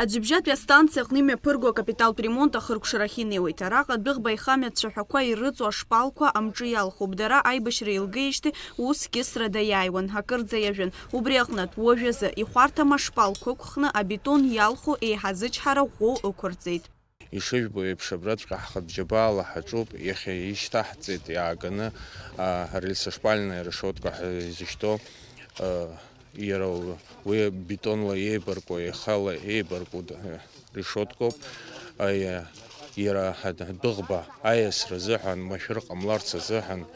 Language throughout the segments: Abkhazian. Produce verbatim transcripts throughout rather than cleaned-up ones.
Аӡҩыбжьатәи астанциа аҟны имҩаԥырго акапиталтә ремонт ахыркәшарахь инеиуеит. Араҟа адәыӷба аихамҩа ацәаҳәақәа ирыҵоу ашпалқәа амҿы иалхуп. Дара аибашьра еилгеижьҭеи ус Кьысрада иааиуан, акырӡа иажәын. Убри аҟнытә, уажәазы ихәарҭам ашпалқәа ықәхны абетон иалху еиҳа зычҳара ӷәӷәоу ықәырҵеит. Ишыжәбо еиԥш, абраҵәҟьа ҳхатә џьабаала ҳаҿуп, иахьа ишьҭаҳҵеит иааганы, а, арельсошпальная решетка ҳәа изышьҭоу, а, иара у-, уи бетонла еибарку, еихала еибарку д-, решеткоуп. А, иа-, иара ҳа-, ҳдәыӷба аиасра азыҳәан, машәыр ҟамларц азыҳәан,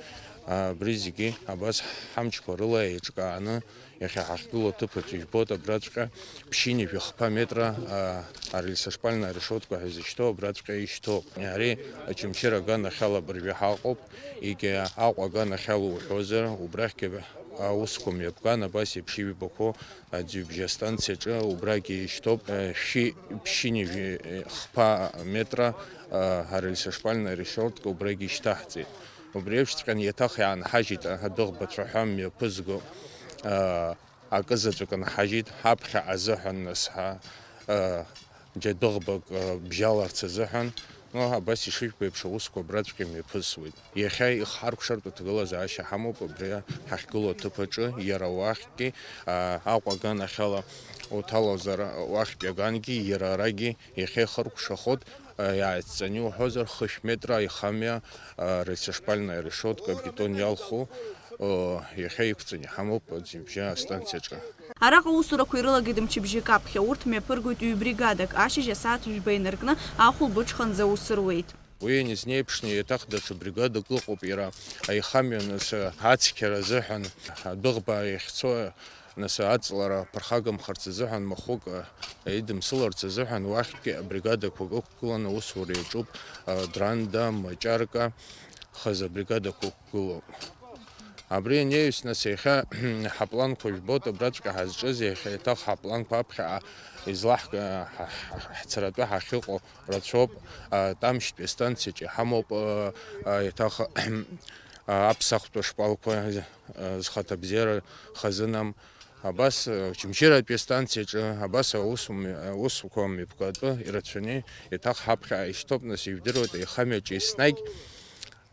а, абри зегьы абас ҳамчқәа рыла еиҿкааны, иахьа ҳахьгылоу аҭыԥаҿ ижәбоит, абраҵәҟьа ԥшьынҩажәи хԥа метра, а, арельсошпальная решетка ҳәа изышьҭоу абраҵәҟьа ишьҭоуп. Ари Очамчыра аганахьала абыржәы ҳаҟоуп, егьа Аҟәа аганахьала уҳәозар, убрахьгьы аусқәа мҩаԥган, абас еиԥш ижәбақәоу аӡҩыбжьа астанциаҿы убрагьы ишьҭоуп, э, шәи-, ԥшьынҩажәи, э, хԥа метра, а, арельсошпальная решетка убрагьы ишьҭаҳҵеит. Убри еиԥшҵәҟьаны еиҭах иаанҳажьит адәыӷба цәаҳәа мҩаԥызго, а, акы заҵәык нҳажьит, ҳаԥхьаҟа азыҳәан, нас, ҳа, а, џьа дәыӷбак, а, бжьаларц азыҳәан, ну, абас ишыжәбо еиԥш, аусқәа абраҵәҟьа имҩаԥысуеит. Иахьа ихҳаркәшартә аҭагылазаашьа ҳамоуп абри ҳахьгылоу аҭыԥ аҿы, иара уахьгьы, а, Аҟәа аганахьала уҭалозар, уахьтәи агангьы, иара арагьы иахьа ихыркәшахоит, а, иааҵҵаны иуҳәозар, хышә метра аихамҩа, а, рельсошпальная решетка, бетон иалху, а, иахьа иқәҵаны иҳамоуп аӡҩыбжьа астанциаҿы. Араҟа аусурақәа ирылагеит мчыбжьык аԥхьа, урҭ мҩаԥыргоит ҩ-бригадак, ашьыжь асааҭ жәба инаркны ахәылбыҽханӡа аус руеит. Уи ианизнеиԥшны, еиҭах даҽа бригадак ыҟоуп, иара аихамҩа, нас, ацқьара азыҳәан, адәыӷба иахьцо, нас, аҵлара ԥырхагамхарц азыҳәан, махәык, а, идымсыларц азыҳәан, уахьтәи абригадақәак ықәгыланы аусура иаҿуп, а, Дранда, Маҷарка, хазы абригадақәа ықәгылоуп. Абри анеҩс, нас, иахьа ҳапланқәа жәбоит, абраҵәҟьа ҳазҿыз, иахьа еиҭах ҳапланқәа аԥхьаҟа излаҳк-, ҳа-, ҳа-, ҳцаратәы ҳахьыҟоу рацәоуп, а, Тамшьтәи астанциаҿы иҳамоуп, а, а, еиҭах, а, аԥсахтә ашколқәа, а, зхаҭабзиара хазынам. Абас, а, Очамчыратәи астанциаҿы, абас аус-, аусқәа мҩаԥгатәы ирацәаны еиҭах ҳаԥхьаҟа ишьҭоуп, нас, ижәдыруеит, аихамҩаҿы еснагь,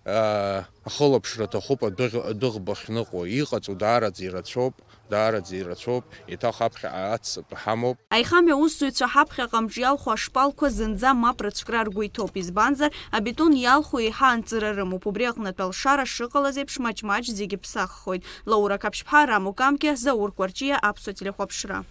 а, ахылаԥшра аҭахуп адәыӷ-, адәыӷба ахьныҟәо, иҟаҵоу даараӡа ирацәоуп, даараӡа ирацәоуп, еиҭах аԥхьаҟа аццатәы ҳамоуп. Аихамҩа аусзуҩцәа ҳаԥхьаҟа амҿы иалху ашпалқәа зынӡа мап рыцәкра ргәы иҭоуп, избанзар, абетон иалху еиҳа анҵыра рымоуп, убри аҟнытә алшара шыҟалаз еиԥш, маҷ-маҷ зегьы ԥсаххоит. Лаура Қаԥшьԥҳа, Рамо Камкиа, Заур Кәарҷиа, Аԥсуа телехәаԥшра.